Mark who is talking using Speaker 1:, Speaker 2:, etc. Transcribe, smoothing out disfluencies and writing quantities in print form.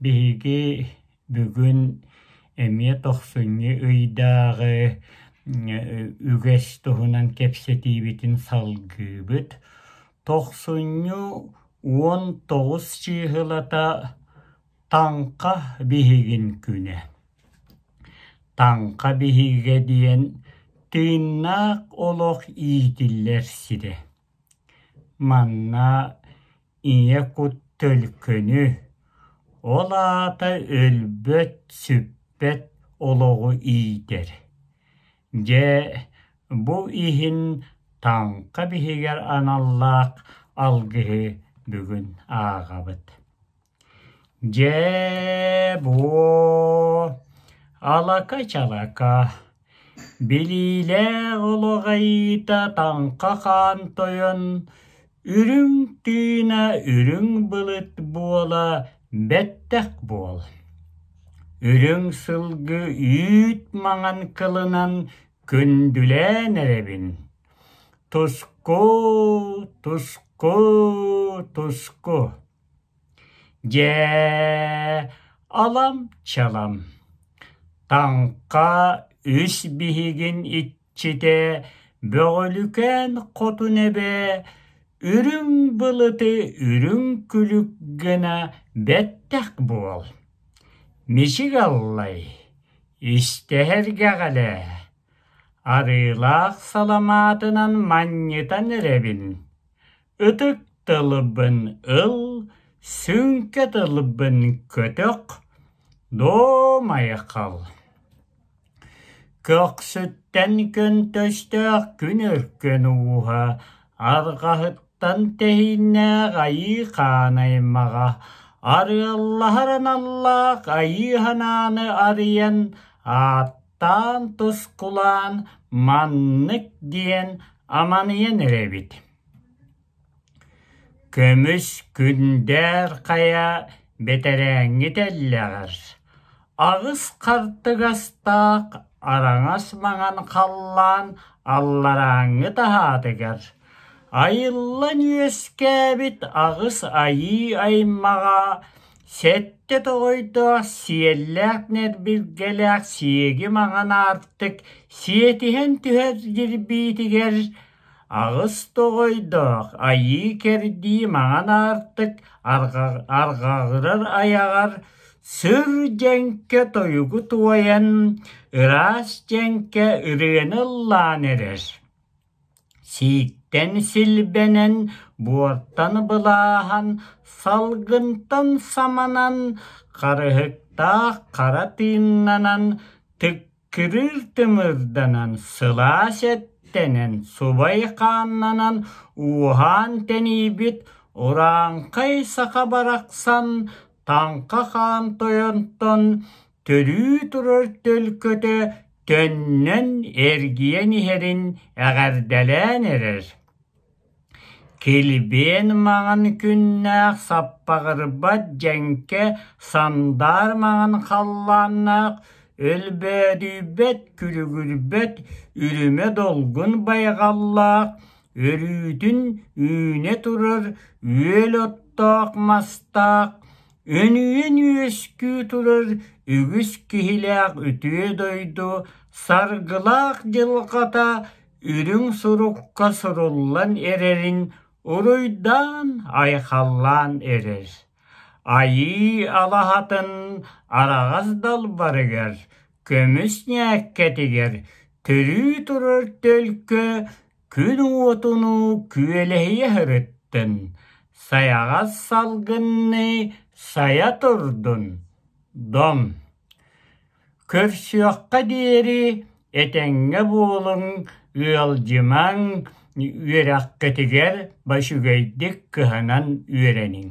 Speaker 1: Биһиги бүгүн эмиэ тохсунньу ыйдааҕы үгэс туһунан кэпсэтиибитин салгыыбыт. Тохсунньу 19 чыыһылата Таҥха биһигин күнэ. Таҥха биһигэ диэн тыыннаах олох иитиллэр сирэ. Манна ийэ кут төлкөнү, ол аата өлбөт-сүппэт олоҕу иитэр. Дьэ, бу иһин Таҥха биһигэр аналлаах алгыһы бүгүн ааҕабыт. Дьээ-буо, алака-чалака, билиилээх олох айыыта Таҥха Хаан Тойон үрүҥ тыына үрүҥ былыт буола бэттэх буол. Үрүҥ сылгы үүт маҥан кылынан күндүлээн эрэбин. Туску, туску, туску. Дьээ, алам-чалам, Таҥха үс биһигин иччитэ Бөҕөлүкээн хотун эбэ үрүҥ былыты үрүҥ күлүк гына бэттэх буол. Мичик аллай, истэһэргэҕэлээ, арыылаах саламаатынан манньытан эрэбин. Ытык тылбын ыл, сүҥкэ тылбын көтөх, доо айхал. Көхсүттэн көнтөстөөх күн өркөн ууһа, арҕаһыттан тэһииннээх айыы хаан аймаҕа, арыаллаһар аналлаах айыы санааны арыйан, ааттаан тускулаан маннык диэн аманыйан эрэбит. Көмүс күндээр хайа бэтэрээҥҥи тэллэҕэр, аҕыс хартыгастаах араҥас маҥан халлаан алларааҥҥы таһаатыгар, айыллан үөскээбит аҕыс айыы аймаҕа сэттэ тоҕойдоох сиэллээх нэрбилгэлээх сиэги маҥан аартык сиэтиһэн түһэр дьирбиитигэр Аҕыс тоҕойдоох айыы кэрдии маҥан аартык арҕаҕырар айаҕар сүр дьэҥкэ тойугу туойан, ыраас дьэҥкэ ырыаны ыллаан эрэр. Сииктэн силбэнэн, буортан былааһан, салгынтан саманан, харыһыктаах хара тыыннанан, тык Кырыыр тымырданан, сылаас эттэнэн, субай хааннанан, ууһаан тэнийбит урааҥхай саха барахсан Таҥха хаан тойонтон төрүү турар төлкөтө төннөн эргийэн иһэрин эҕэрдэлээн эрэр. Килбиэн маҥан күннээх саппаҕырбат дьэҥкэ сандаар маҥан халлааннаах өлбөөдүйбэт күлүгүрбэт үрүмэ долгун байҕаллаах өрүүтүн үүнэ турар үөл оттоох мастаах өнүйэн үөскүү турар үгүс киһилээх үтүө дойду саргылаах дьылҕата үрүҥ сурукка суруллан эрэрин уруйдаан-айхаллаан эрэр. Айыы алаһатын араҕас далбарыгар, көмүс ньээккэтигэр төрүү турар төлкө күн уотунуу күөлэһийэ сырыттын, сайаҕас салгынныы сайа турдун, дом! Көрсүөххэ диэри этэҥҥэ буолуҥ, ыалдьымаҥ, үөрэххитигэр үчүгэйдик кыһанан үөрэниҥ.